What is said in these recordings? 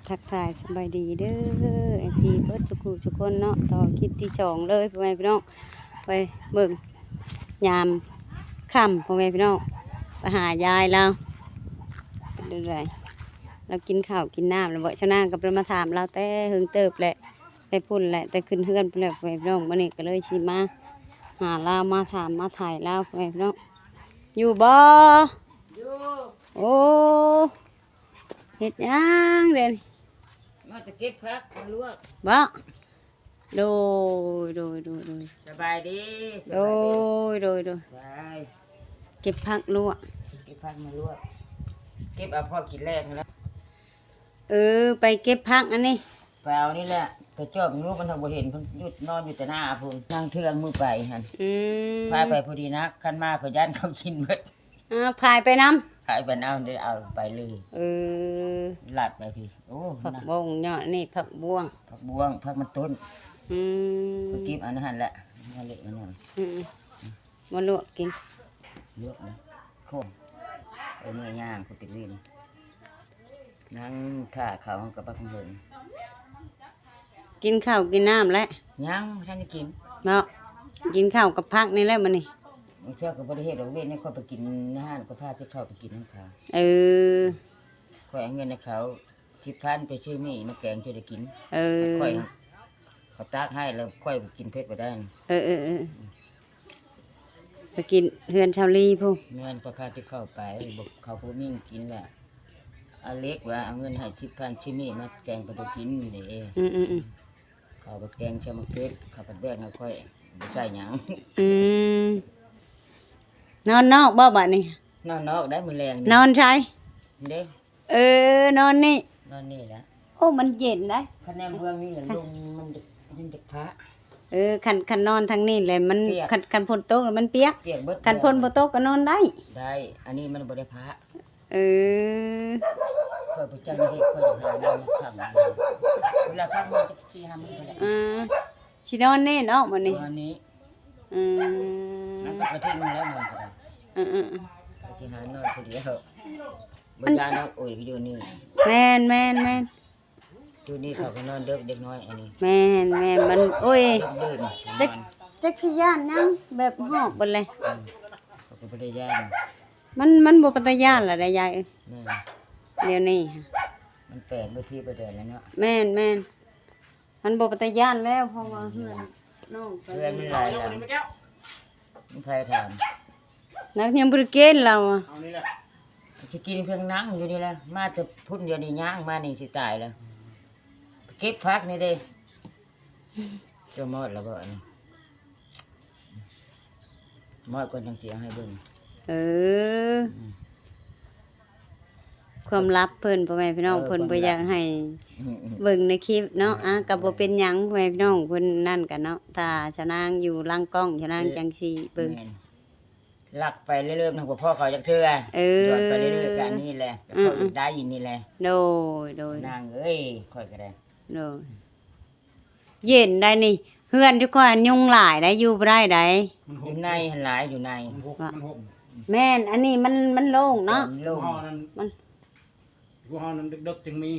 ທັກທາຍສະບາຍດີເດີ ເອັຟຊີ ເບິດທຸກຜູ້ທຸກຄົນເນາະ. ຕໍ່ຄລິບທີສອງເລີຍ ພໍ່ແມ່ພີ່ນ້ອງ ໄປເບິ່ງຍາມຄ່ຳ ພໍ່ແມ່ພີ່ນ້ອງ ໄປຫາຍາຍລາວ ເປັນຈັ່ງໃດ ລາວກິນເຂົ້າກິນນ້ຳແລ້ວບໍ່? ຊາວນາງກໍບໍ່ໄດ້ມາຖາມລາວແຕ່ເຫິງເຕີບແຫຼະ ແຕ່ພຸ້ນແຫຼະ ແຕ່ຂຶ້ນເຮືອນພຸ້ນແຫຼະ ພໍ່ແມ່ພີ່ນ້ອງ. ມື້ນີ້ກໍເລີຍຊິມາຫາລາວ ມາຖາມມາໄຖ່ລາວ ພໍ່ແມ່ພີ່ນ້ອງ ຢູ່ບໍ່? ຢູ່. ໂອ້ ເຮັດຫຍັງເດນີ້? ມາແຕ່ເກັບຜັກມາລວກ. ບໍ່? ໂດຍ ໂດຍ ໂດຍ ໂດຍ. ສະບາຍດີ. ໂດຍ ໂດຍ ໂດຍ. ເກັບຜັກລວກ ເກັບຜັກມາລວກ ເກັບເອົາພໍກິນແລງຫັ້ນແຫຼະ. ເອີ ໄປເກັບຜັກອັນນີ້ ໄປເອົານີ້ແຫຼະ ໄປຈອບຢູ່ ມັນຫາກບໍ່ເຫັນ ເພິ່ນຢູ່ ນອນຢູ່ແຕ່ໜ້າພຸ້ນ ນັ່ງເທື່ອງມືໄປຫັ້ນ. ອືມ ພາຍໄປພໍດີນະ ຄັນມາເພິ່ນຢ້ານເຂົາກິນເບິດ. ອາ ພາຍໄປນຳ ພາຍໄປນຳ ໄດ້ເອົາໄປເລີຍ. ເອີ ລັດໄປພີ້. ໂອ້ ຜັກບົ້ງເນາະ ນີ້ຜັກບ້ວງ ຜັກບ້ວງ ຜັກມັນຕົ້ນ. ອືມ ໄປເກັບເອົາໃນຫັ້ນແຫຼະ ມາເລະມານຳ. ອືມ ມາລວກກິນ ລວກນະ ໂຄງ. ເອີ ເມື່ອຍຍ່າງ ຜູ້ຕິດເວນ ນັ່ງຖ້າເຂົາກັບບັກເຫິງ. ກິນເຂົ້າກິນນ້ຳແລ້ວ? ຍັງ ບໍ່ທັນໄດ້ກິນເນາະ. ກິນເຂົ້າກັບຜັກນີ້ແຫຼະມື້ນີ້. ບາງເທື່ອກໍບໍ່ໄດ້ເຮັດດອກ ເວນນີ້ຂ້ອຍໄປກິນໃນຮ້ານ ກໍພາແຕ່ເຂົ້າໄປກິນນຳເຂົາ. ເອີ ຂ້ອຍເອົາເງິນໃຫ້ເຂົາສິບພັນ ໄປຊື້ໝີ່ມາແກງ ຈະໄດ້ກິນ. ເອີ ຂ້ອຍ ເຂົາຕັກໃຫ້ແລ້ວ ຂ້ອຍກິນເຜັດບໍ່ໄດ້. ເອີ ເອີ ເອີ ໄປກິນເຮືອນຊາວລີພຸ້ນ. ແມ່ນ ຂ້ອຍພາແຕ່ເຂົ້າໄປ ບໍ່ ເຂົາບໍ່ມີກິນແຫຼະ. ອາເລັກວ່າເອົາເງິນໃຫ້ສິບພັນ ຊື້ໝີ່ມາແກງ ໄປໄດ້ກິນເດ້. ອືມໆໆ ເຂົາກໍແກງໃສ່ໝາກເຜັດ ເຂົາກໍແບ່ງໃຫ້ຂ້ອຍ ບໍ່ໃສ່ຫຍັງ. ອືມ ນອນນອກບໍ່ບາດນີ້? ນອນນອກໄດ້ມື້ແລງນີ້. ນອນໃສ? ເດ້ ເອີ ນອນນີ້ ນອນນີ້ແຫຼະ. ໂອ້ ມັນເຢັນໄດ໋ ຄັນແນມເບື້ອງນີ້ລະ ລົມມັນຈະ ມັນຈະພະ. ເອີ ຄັນ ຄັນນອນທາງນີ້ແຫຼະ ມັນ ປຽກ ຄັນ ຄັນຝົນຕົກລະມັນປຽກ. ປຽກເບິດ ຄັນຝົນບໍ່ຕົກກໍນອນໄດ້. ໄດ້ ອັນນີ້ມັນບໍ່ໄດ້ພະ. ເອີ ຂ້ອຍບໍ່ຈັກເຮັດ ຂ້ອຍຫານ້ຳມາຂັງ ເວລາພັກມາຈັກສີ່ຫ້າມື້ແຫຼະ. ເອີ ຊິນອນແນ່ເນາະມື້ນີ້ ນອນນີ້. ອືມ ມັນກໍກະທິງແລ້ວນອນກໍໄດ້. ເອີໆໆ ກໍຊິຫານອນຜູ້ດຽວ ບໍ່ຢ້ານດອກ. ໂອ້ຍ ຢູ່ນີ້ ແມ່ນໆໆ ຢູ່ນີ້ເຂົາກໍນອນເດິກ ເດັກນ້ອຍອັນນີ້. ແມ່ນໆ ມັນ ໂອ້ຍ ເດິກດື່ນ ຈັກ ນອນ ຈັກຊິຢ້ານຫຍັງ ແບບຮອບເບິດເລີຍ. ອືມ ເຂົາກໍບໍ່ໄດ້ຢ້ານ ມັນ ມັນບໍ່ເປັນຕາຢ້ານລະໄດ໋ຍາຍເອີຍ. ແມ່ນ ດຽວນີ້ ມັນແປນບໍ່ທີ່ບໍ່ແດນແລ້ວເນາະ. ແມ່ນໆ ມັນບໍ່ເປັນຕາຢ້ານແລ້ວ ເພາະວ່າເຮືອນນ້ອງກໍ ເຮືອນມັນຫຼາຍຫຼັງ ມີໃຜຖາມ? ນັກຍັງບໍ່ໄດ້ກິນລາວອະ. ເອົານີ້ແຫຼະ ຊິກິນເພິ່ງນັ່ງຢູ່ນີ້ແຫຼະ ມາແຕ່ພຸ້ນ ດຽວນີ້ຍ່າງມານີ້ຊິຕາຍແລ້ວ. ເກັບຜັກນີ້ເດ້ ເຈົ້າມອດລະບໍ່ອັນນີ້? ມອດກ່ອນຈັ່ງຊິເອົາໃຫ້ເບິ່ງ. ເອີ ອືມ ຄວາມລັບເພິ່ນ ພໍ່ແມ່ພີ່ນ້ອງ ເອີ ເພິ່ນບໍ່ຢາກໃຫ້ ອືມໆ ເບິ່ງໃນຄລິບເນາະ. ແມ່ນ ອາ ກໍບໍ່ເປັນຫຍັງ ພໍ່ແມ່ພີ່ນ້ອງ ເພິ່ນນັ້ນກັນເນາະ. ຖ້າຊາວນາງຢູ່ຫຼັງກ້ອງ ຊາວນາງ ເອີ ຈັ່ງຊິເບິ່ງ. ແມ່ນ ລັກໄປເລື້ອຍໆ ນຳບໍ່ພໍເຂົາຈັກເທື່ອ. ເອີ ຍ້ອນໄປເລື້ອຍໆ ກໍອັນນີ້ແຫຼະ ອືມໆ ເຂົາຢາກໄດ້ນີ້ແຫຼະ. ໂດຍໆ ນາງເອີຍ ຂ້ອຍກໍໄດ້. ໂດຍ ເຢັນໄດ໋ນີ້ ເຮືອນຈຸຂ້ອຍຍຸງຫຼາຍໄດ໋ ຢູ່ບໍ່ໄດ້ໄດ໋. ມັນຫົບ ຢູ່ໃນຫັ້ນຫຼາຍ ຢູ່ໃນ ມັນຫົບ ມັນຫົບ. ແມ່ນ ອັນນີ້ມັນ ມັນໂລ່ງເນາະ ມັນໂລ່ງ. ຢູ່ເຮົານັ້ນ ມັນ ຢູ່ເຮົານັ້ນເດິກໆ ຈຶ່ງມີ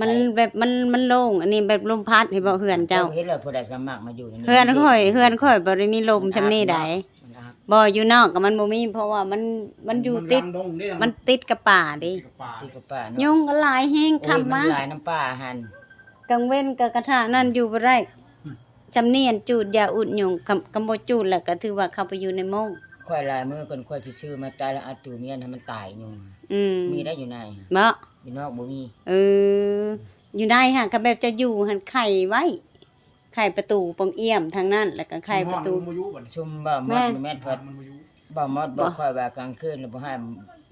ມັນແບບ ມັນ ມັນໂລ່ງ ອັນນີ້ແບບລົມພັດ ເຫັນບໍ່ເຮືອນເຈົ້າ? ເຫັນແລ້ວ ຜູ້ໃດກໍມັກມາຢູ່ໃນນີ້. ເຮືອນຂ້ອຍ ເຮືອນຂ້ອຍບໍ່ໄດ້ມີລົມຊ່ຳນີ້ໃດ໋. ມັນອັກ ບໍ່ ຢູ່ນອກກໍມັນບໍ່ມີ ເພາະວ່າມັນ ມັນຢູ່ຕິດ ມັນລັງດົງເດ້ ມັນຕິດກັບປ່າເດ້ ຕິດກັບປ່າ ຕິດກັບປ່າເນາະ. ຍຸງກໍຫຼາຍແຮງ ໂອ້ຍ ຄ່ຳມາ ມັນຫຼາຍນຳປ່າຫັ້ນ. ກາງເວັນກໍກະທະນັ້ນຢູ່ບໍ່ໄດ້ ອືມ ຊ່ຳນີ້ ອັນຈູດຢາອຸດຍຸງ ຄັນ ຄັນບໍ່ຈູດແລ້ວກໍຖືວ່າເຂົ້າໄປຢູ່ໃນໂມງ. ຂ້ອຍຫຼາຍມື້ກ່ອນ ຂ້ອຍຊິຊື້ມາຕາຍແລ້ວອັດຕູ້ມຽນໃຫ້ມັນຕາຍຍຸງ. ອືມ ມີໄດ້ຢູ່ໃນ ບໍ່ ຢູ່ນອກບໍ່ມີ. ເອີ ຢູ່ໃນຫາ ຄັນແບບຈະຢູ່ຫັ້ນໄຂໄວ້ ໄຂປະຕູປ່ອງອ້ຽມທາງນັ້ນ ແລ້ວກໍໄຂປະຕູ. ຊຸມບໍ່ມອດ ແມ່ນ ແມ່ນ ມັນບໍ່ຢູ່ ບໍ່ມອດບອກຂ້ອຍວ່າກາງຄືນບໍ່ໃຫ້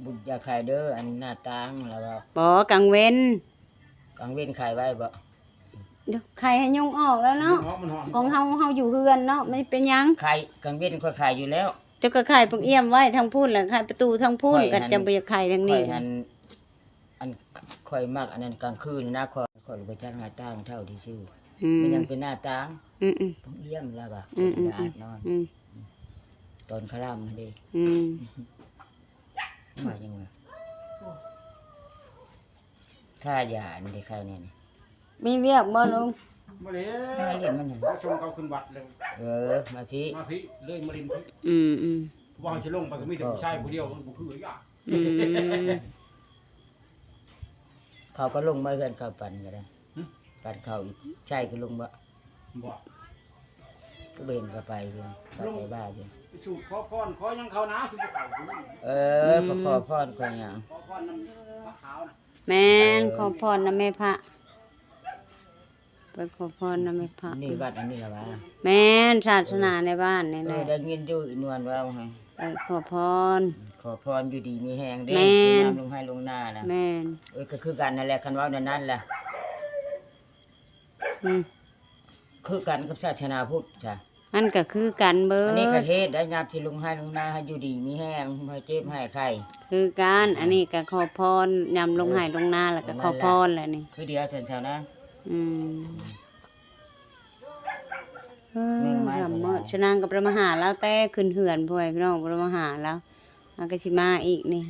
ບໍ່ ຢ່າໄຂເດີ ອັນໜ້າຕ່າງ ລາວວ່າ. ບໍ່ ກາງເວັນ ກາງເວັນໄຂໄວ້ບໍ່? ເດ ໄຂໃຫ້ຍຸງອອກແລ້ວເນາະ ຍຸງອອກ ມັນຮ້ອນ ຂອງເຮົາ ເຮົາຢູ່ເຮືອນເນາະ ມັນເປັນຫຍັງ? ໄຂ ກາງເວັນຂ້ອຍໄຂຢູ່ແລ້ວ. ເຈົ້າກໍໄຂປ່ອງອ້ຽມໄວ້ທາງພຸ້ນ ແລ້ວໄຂປະຕູທາງພຸ້ນ ຂ້ອຍ ກໍ ຫັ້ນ ຈະບໍ່ຢາກໄຂທາງນີ້. ຂ້ອຍຫັ້ນ ອັນ ຂ້ອຍມັກອັນນັ້ນກາງຄືນນະ ຂ້ອຍ ຂ້ອຍບໍ່ຈັກໜ້າຕ່າງເທົ່າທີ່ຊື່. ອືມ ມັນຍັງເປັນໜ້າຕ່າງ. ອືມໆ ປ່ອງອ້ຽມລະວ່າ. ອືມໆໆ ອືມ ຕອນຄະລຳເດ້. ອືມ ວ່າຫຍັງວະ? ຄ່າຢາອັນໃດໄຂ້ແນ່ນີ້. ມີວຽກບໍ່ລຸງ? ບໍ່ເລີຍ ມາຫຼິ້ນມັນຫັ້ນ ມາສົ່ງເຂົາຂຶ້ນວັດເລີຍ. ເອີ ມາພີ້ ມາພີ້ເລີຍ ມາຫຼິ້ນພີ້. ອືມໆ ວ່າຊິລົງໄປກໍມີແຕ່ຜູ້ຊາຍຜູ້ດຽວ ມັນບໍ່ຄືຍາກ. ອືມ ເຂົາກໍລົງມາເຮືອນເຂົາປັ່ນກໍໄດ້. ຫຶ? ປັ່ນເຂົາອີກ ໃສ່ກໍລົງບໍ່? ບໍ່ ກໍບໍ່ເຫັນເຂົາໄປຢູ່ ເຂົາໄປບ້ານຢູ່ ໄປສູ່ຂໍພອນຂໍຫຍັງເຂົານະ ຄືບໍ່ເຂົ້າຢູ່. ເອີ ອືມ ຂໍ ຂໍພອນຂໍຫຍັງ ຂໍພອນນຳພະຂາວນະ. ແມ່ນ ເອີ ຂໍພອນນຳແມ່ພະ ໄປຂໍພອນນຳແມ່ພະ. ນີ້ວັດອັນນີ້ລະຫວາ? ແມ່ນ ສາສະໜາໃນບ້ານນີ້ແຫຼະ. ເອີ ໄດ້ຍິນຢູ່ອີນວນເວົ້າໃຫ້ ໄປຂໍພອນ ຂໍພອນຢູ່ດີມີແຮງເດ້. ແມ່ນ ຍາມລົງໄຮ່ລົງນານະ. ແມ່ນ ເອີ ກໍຄືກັນນັ້ນແຫຼະ ຄັນເວົ້າແນວນັ້ນລະ. ອືມ ຄືກັນກັບສາສະໜາພຸດຊະ. ມັນກໍຄືກັນເບີດ. ອັນນີ້ກໍເທດໄດ້ ຍາມຊິລົງໄຮ່ລົງນາ ໃຫ້ຢູ່ດີມີແຮງ ບໍ່ໃຫ້ເຈັບໃຫ້ໄຂ້ ຄືກັນ. ອືມ ອັນນີ້ກໍຂໍພອນ ຍາມລົງໄຮ່ລົງນາ ແລ້ວກໍຂໍພອນແຫຼະນີ້ ຄືດຽວຊັ້ນຊະນາງ. ອືມ ເອີ ແມ່ນໄມ້ກໍໄດ້ ຊະນາງກໍບໍ່ໄດ້ມາຫາລາວແຕ່ຂຶ້ນເຮືອນ ພໍ່ແມ່ພີ່ນ້ອງ ບໍ່ໄດ້ມາຫາລາວ ເຮົາກໍຊິມາອີກນີ້.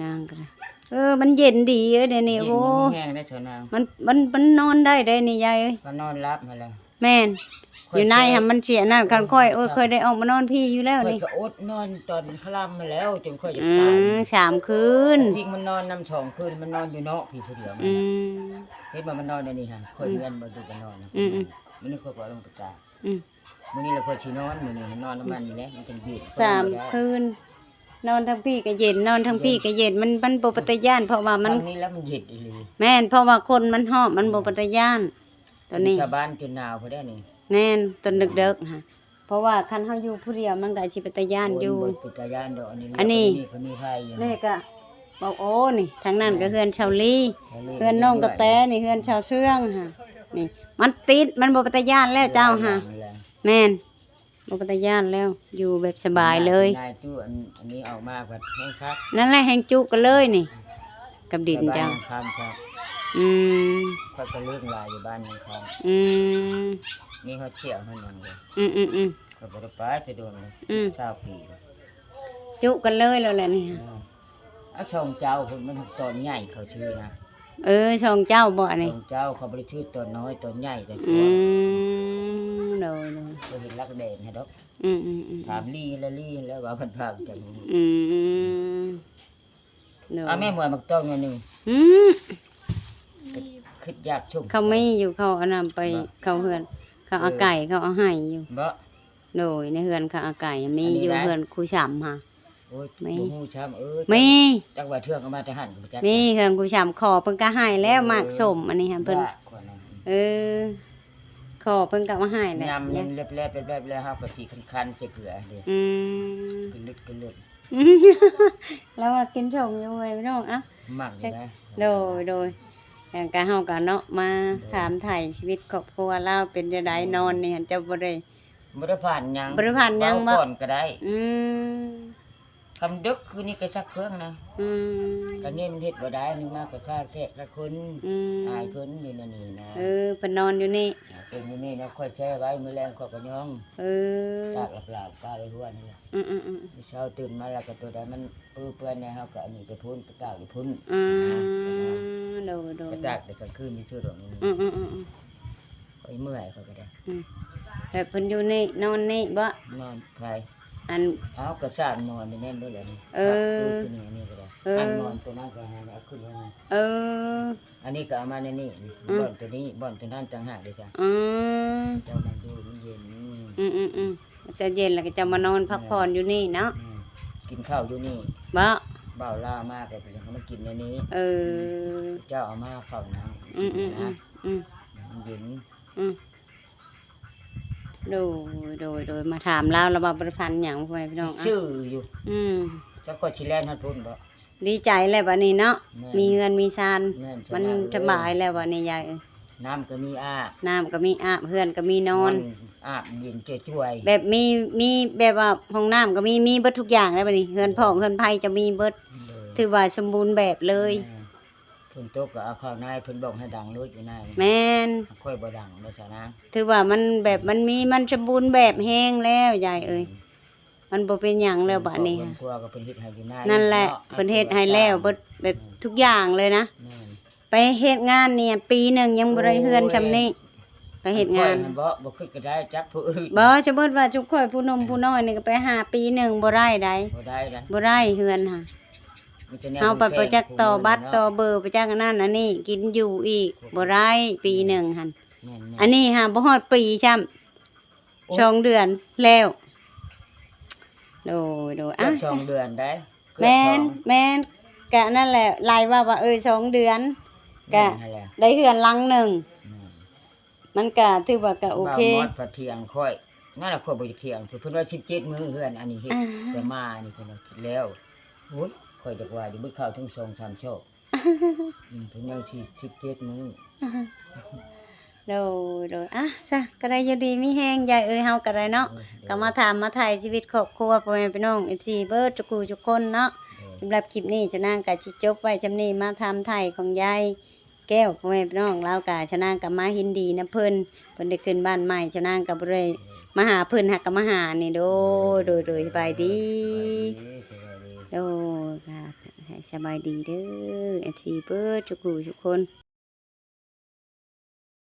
ນາງກໍໄດ້ ເອີ ມັນເຢັນດີເອີຍດຽວນີ້. ໂອ້ ແຮງໄດ້ຊະນາງ ມັນ ມັນ ມັນນອນໄດ້ໄດ໋ນີ້ຍາຍເອີຍ. ກໍນອນຫຼັບຫັ້ນແຫຼະ. ແມ່ນ ຂ້ອຍ ຢູ່ໃນຫັ້ນມັນຊິອັນນັ້ນ ຄັນຂ້ອຍ ໂອ້ຍ ຂ້ອຍໄດ້ອອກມານອນພີ້ຢູ່ແລ້ວນີ້ ຂ້ອຍກໍອົດນອນຕອນຄ່ຳຫັ້ນແລ້ວ ຈົນຂ້ອຍຈະຕາຍ. ອືມ ສາມຄືນ ທີ່ມັນນອນນຳສອງຄືນ ມັນນອນຢູ່ນອກພີ້ຜູ້ດຽວ. ອືມ ເຫັນບໍ່ ມັນນອນອັນນີ້ຫັ້ນ ຂ້ອຍ ອືມ ເຮືອນບໍ່ຢູ່ກໍນອນ. ອືມໆ ມື້ນີ້ຂ້ອຍກໍລົງໄປກາ. ອືມ ມື້ນີ້ລະຂ້ອຍຊິນອນ ມື້ນີ້ນອນນຳມັນນີ້ແຫຼະ ມັນຈັ່ງເຢັນ. ສາມຄືນ ນອນທັງພີ້ກໍເຢັນ ນອນທັງພີ້ກໍເຢັນ ມັນ ມັນບໍ່ເປັນຕາຢ້ານ ເພາະວ່າມັນ ທາງນີ້ລະມັນເຢັນອີ່ຫຼີ. ແມ່ນ ເພາະວ່າຄົນມັນຮອບ ມັນບໍ່ເປັນຕາຢ້ານ ຕອນນີ້ ຊາວບ້ານຈົນໜາວພຸ້ນແຫຼະນີ້. ແມ່ນ ຕອນເດິກໆຫັ້ນ ເພາະວ່າຄັນເຮົາຢູ່ຜູ້ດຽວ ມັນກໍອາດຊິເປັນຕາຢ້ານຢູ່. ໂອ້ຍ ບໍ່ເປັນຕາຢ້ານດອກ ອັນນີ້ ອັນນີ້ ເຂົາກໍມີໄຟຢູ່ ນີ້ກໍ ເວົ້າ ໂອ້ ນີ້ ທາງນັ້ນກໍເຮືອນຊາວລີ ເຮືອນນ້ອງກະແຕ ນີ້ເຮືອນຊາວເຊື່ອງຫັ້ນ ນີ້ ມັນຕິດ ມັນບໍ່ເປັນຕາຢ້ານແລ້ວເຈົ້າຫາ. ແມ່ນ ບໍ່ເປັນຕາຢ້ານແລ້ວ ຢູ່ແບບສະບາຍເລີຍ. ນາຍຕູ້ອັນ ອັນນີ້ອອກມາພັດແຮງຄັກ ນັ້ນແຫຼະ ແຮງຈຸກັນເລີຍນີ້ ກັບດິນເຈົ້າ. ຢູ່ບ້ານຍັງຄຳຊະ. ອືມ ຂ້ອຍກໍເລີກຫຼາຍຢູ່ບ້ານຍັງຄຳ. ອືມ ມີຮອດເຊຍຮອດຫຍັງເດ້. ອືມໆໆ ຂ້ອຍບໍ່ໄດ້ໄປແຕ່ດົນເລີຍ. ອືມ ຊາວປີແລ້ວ ຈຸກັນເລີຍແລ້ວແຫຼະນີ້. ເອີ ເອົາ ຊ່ອງເຈົ້າພຸ້ນ ມັນຕອນໃຫຍ່ເຂົາຊື່ນະ. ເອີ ຊ່ອງເຈົ້າບໍ່ອັນນີ້? ຊ່ອງເຈົ້າ ເຂົາບໍ່ໄດ້ຊື່ຕອນນ້ອຍ ຕອນໃຫຍ່. ອືມ ໂດຍໆ ເຂົາເຮັດຫຼັກແດງໃຫ້ດອກ. ອືມໆໆ ຖາມລີລະລີແລ້ວວ່າເພິ່ນພາໄປຈັ່ງ. ອືມ ໂດຍ ເອົາແມ່ໝວຍໝາກຕ້ອງໜ່ອຍໜຶ່ງ. ອືມ ຄິດຢາກຊຸມ ເຂົາມີຢູ່ ເຂົາອັນນຳໄປ ບໍ່ ເຂົ້າເຮືອນ ເຂົາເອົາ ເອີ ໄກ່ ເຂົາເອົາໃຫ້ຢູ່. ບໍ່ ໂດຍ ໃນເຮືອນເຂົາອາໄກ່ມີຢູ່ ອັນນີ້ນະ ເຮືອນຄູຊຳຫາ. ໂອ້ຍ ມີ ບໍ່ຮູ້ຊ້ຳ. ເອີ ມີ ຈັກວ່າເທື່ອກໍມາແຕ່ຫັ້ນກໍບໍ່ຈັກ. ມີເຮືອນຄູຊຳ ຂໍເພິ່ນກໍໃຫ້ແລ້ວ. ເອີ ໝາກສົ້ມອັນນີ້ຫັ້ນເພິ່ນ ເອີ ຂໍເພິ່ນກໍເອົາໃຫ້ແຫຼະ ຍຳແລ້ວ ແລ້ບໆ ແລ້ວເຮົາກໍຊິຄັນໆ ໃສ່ເກືອເດ້. ອືມ ກະລຶດກະລຶດ ລາວວ່າກິນສົ້ມຢູ່ເວີຍພີ່ນ້ອງ. ເອົ້າ ມັກຢູ່ນະ. ໂດຍໆ ແລ້ວກໍເຮົາກໍເນາະ ມາ ໂດຍ ຖາມໄຖ່ຊີວິດຄອບຄົວລາວເປັນຈັ່ງໃດ. ອືມ ນອນນີ້ຫັ້ນເຈົ້າບໍ່ໄດ້ ບໍ່ໄດ້ຜ່ານຫຍັງ ບໍ່ໄດ້ຜ່ານຫຍັງບໍ່? ເວົ້າກ່ອນກໍໄດ້. ອືມ ຄຳດຶກຄືນີ້ກໍຊັກເຄື່ອງນະ. ອືມ ອັນນີ້ມັນເຮັດບໍ່ໄດ້ ນີ້ມາກໍຂ້າແຂກຂ້າຄົນ. ອືມ ອາຍເພິ່ນຢູ່ໃນນີ້ນະ. ເອີ ເພິ່ນນອນຢູ່ນີ້ ເປັນຢູ່ນີ້ນະ. ຂ້ອຍແຊ່ໄວ້ ມື້ແລງຂ້ອຍກໍຍ້ອງ. ເອີ ຕາກລາບໆ ປາໄວ້ຫົວນີ້ແຫຼະ. ອືມໆໆ ເຊົ້າຕື່ນມາແລ້ວກໍຕົວໃດມັນເປື້ອນແດ່ ເຮົາກໍອັນນີ້ໄປພຸ້ນ ໄປຕາກຢູ່ພຸ້ນ. ອືມ ນະ ໂດຍໆ ໄປຕາກແຕ່ກາງຄືນຊື່ໆດອກນີ້. ອືມໆໆໆ ຂ້ອຍເມື່ອຍ ຂ້ອຍກໍໄດ້. ອືມ ແລ້ວເພິ່ນຢູ່ນີ້ ນອນນີ້ບໍ່? ນອນໃຜ? ອັນ ເອົາ ກະສານໝອນນີ້ແມ່ນເບິດແລ້ວນີ້. ເອີ ປັບຕູ້ຕົວນີ້ ອັນນີ້ກໍໄດ້. ເອີ ອັນໝອນຕົວນັ້ນກໍໃຫ້ເອົາຂຶ້ນມາ. ເອີ ອັນນີ້ກໍເອົາມາໃນນີ້. ອືມ ບ່ອນຕົວນີ້ ບ່ອນຕົວນັ້ນຕ່າງຫາກເດ້ຈ້ະ. ອືມ ເຈົ້າມັນຢູ່ມັນເຢັນ. ອືມໆໆ ເຈົ້າເຢັນແລ້ວກໍເຈົ້າມານອນພັກຜ່ອນຢູ່ນີ້ເນາະ. ແມ່ນ ກິນເຂົ້າຢູ່ນີ້. ບໍ່ ບ່າວລາວມາກໍເພິ່ນກໍມາກິນໃນນີ້. ເອີ ເຈົ້າເອົາມາເຂົ້ານະ. ອືມໆໆ ອືມ ມັນເຢັນ. ອືມ ໂດຍ ໂດຍ ໂດຍ ມາຖາມລາວ ລາວວ່າບໍ່ໄດ້ຝັນຫຍັງ ພໍ່ແມ່ພີ່ນ້ອງ. ຊື່ຢູ່. ອືມ ຈັກຂ້ອຍຊິແລ່ນຮອດພຸ້ນບໍ່? ດີໃຈແລ້ວບັດນີ້ເນາະ. ແມ່ນ ມີເຮືອນມີຊານ. ແມ່ນ ມັນສະບາຍແລ້ວບັດນີ້ຍາຍເອີຍ. ນ້ຳກໍມີອາບ ນ້ຳກໍມີອາບ ເຮືອນກໍມີນອນ ອາບເຢັນຈ່ວຍໆ ແບບມີ ມີແບບວ່າຫ້ອງນ້ຳກໍມີ ມີເບິດທຸກຢ່າງແລ້ວບັດນີ້ ເຮືອນ ໂດຍ ພ້ອງເຮືອນໄພຈະມີເບິດ. ໂດຍ ຖືວ່າສົມບູນແບບເລີຍ. ແມ່ນ ຝົນຕົກກໍເອົາເຂົ້າໃນ ເພິ່ນບອກໃຫ້ດັງໂລດຢູ່ໃນ. ແມ່ນ ຂ້ອຍບໍ່ດັງ ບໍ່ຊະນາງ. ຖືວ່າມັນແບບ ມັນມີ ມັນສົມບູນແບບແຮງແລ້ວຍາຍເອີຍ. ອືມ ມັນບໍ່ເປັນຫຍັງແລ້ວບັດນີ້. ເຮືອນຄອບຄົວກໍເພິ່ນເຮັດໃຫ້ຢູ່ໃນ. ນັ້ນແຫຼະ ເນາະ ເພິ່ນເຮັດໃຫ້ແລ້ວເບິດ ແບບ ອືມ ທຸກຢ່າງເລີຍນະ. ແມ່ ໄປເຮັດງານນີ້ ປີໜຶ່ງຍັງບໍ່ໄດ້ເຮືອນຊ່ຳນີ້. ໄປເຮັດງານ ຂ້ອຍຫັ້ນບໍ່ ບໍ່ຄິດກະໄດ້ຈັກຜູ້ອື່ນ. ບໍ່ ສົມມຸດວ່າຈຸມຂ້ອຍຜູ້ໜຸ່ມຜູ້ນ້ອຍນີ້ກະໄປຫາປີໜຶ່ງບໍ່ໄດ້ໃດ. ບໍ່ໄດ້ໃດ ບໍ່ໄດ້ເຮືອນຫັ້ນ. ມີແຕ່ແນວ ເຮົາໄປ ແພງ ບໍ່ຈັກຕໍ່ບັດຕໍ່ເບີ ບໍ່ຈັກອັນນັ້ນອັນນີ້ ກິນຢູ່ອີກບໍ່ໄດ້ປີໜຶ່ງຫັ້ນ. ແມ່ນໆ ອັນນີ້ຫາບໍ່ຮອດປີຊ້ຳ. ໂອ້ຍ ສອງເດືອນແລ້ວ. ໂດຍໆ ເກືອບ ອ່ະ ສອງເດືອນໄດ໋. ແມ່ນ ເກືອບສອງ ແມ່ນ ກະນັ້ນແຫຼະ ໄລ່ວ່າວ່າ ເອີ ສອງເດືອນ ແມ່ນ ກະ ຫັ້ນແຫຼະ ໄດ້ເຮືອນຫຼັງໜຶ່ງ. ແມ່ນ ມັນກະຖືວ່າກະໂອເຄ. ບ່າວມອດພັດຖຽງຂ້ອຍ ນັ້ນລະ ຂ້ອຍບໍ່ຢາກຖຽງ ເພິ່ນວ່າສິບເຈັດມື້ເຮືອນອັນນີ້ເຮັດ ອ່າ ແຕ່ມານີ້ເພິ່ນວ່າແລ້ວ. ໂອ້ຍ ຂ້ອຍຈັກວ່າຢູ່ ເບິດເຂົ້າເຖິງສອງສາມຊອກ. ອືມ ເພິ່ນຍັງສິບເຈັດມື້. ໂດຍໆ ອ່ະ ຊະ ກະໄດ້ຢູ່ດີມີແຮງ ຍາຍເອີຍ ເຮົາກະໄດ້ເນາະ. ໂດຍໆ ກະມາຖາມມາໄຖ່ຊີວິດຄອບຄົວ ພໍ່ແມ່ພີ່ນ້ອງ ເອັຟຊີ ເບິດທຸກຜູ້ທຸກຄົນເນາະ. ໂດຍ ສຳລັບຄລິບນີ້ ຊະນາງກະຊິຈົບໄວ້ຊ່ຳນີ້ ມາຖາມໄຖ່ຂອງຍາຍແກ້ວ ພໍ່ແມ່ພີ່ນ້ອງ ລາວກະ ຊະນາງກະມາຍິນດີນຳເພິ່ນ ເພິ່ນໄດ້ຂຶ້ນບ້ານໃໝ່. ຊະນາງກະບໍ່ໄດ້ມາຫາເພິ່ນ ຫາກະມາຫານີ້. ໂດຍໆ ສະບາຍດີ. ໂດຍ ກະໃຫ້ສະບາຍດີເດີ ເອັຟຊີ ເບິດທຸກຜູ້ທຸກຄົນ.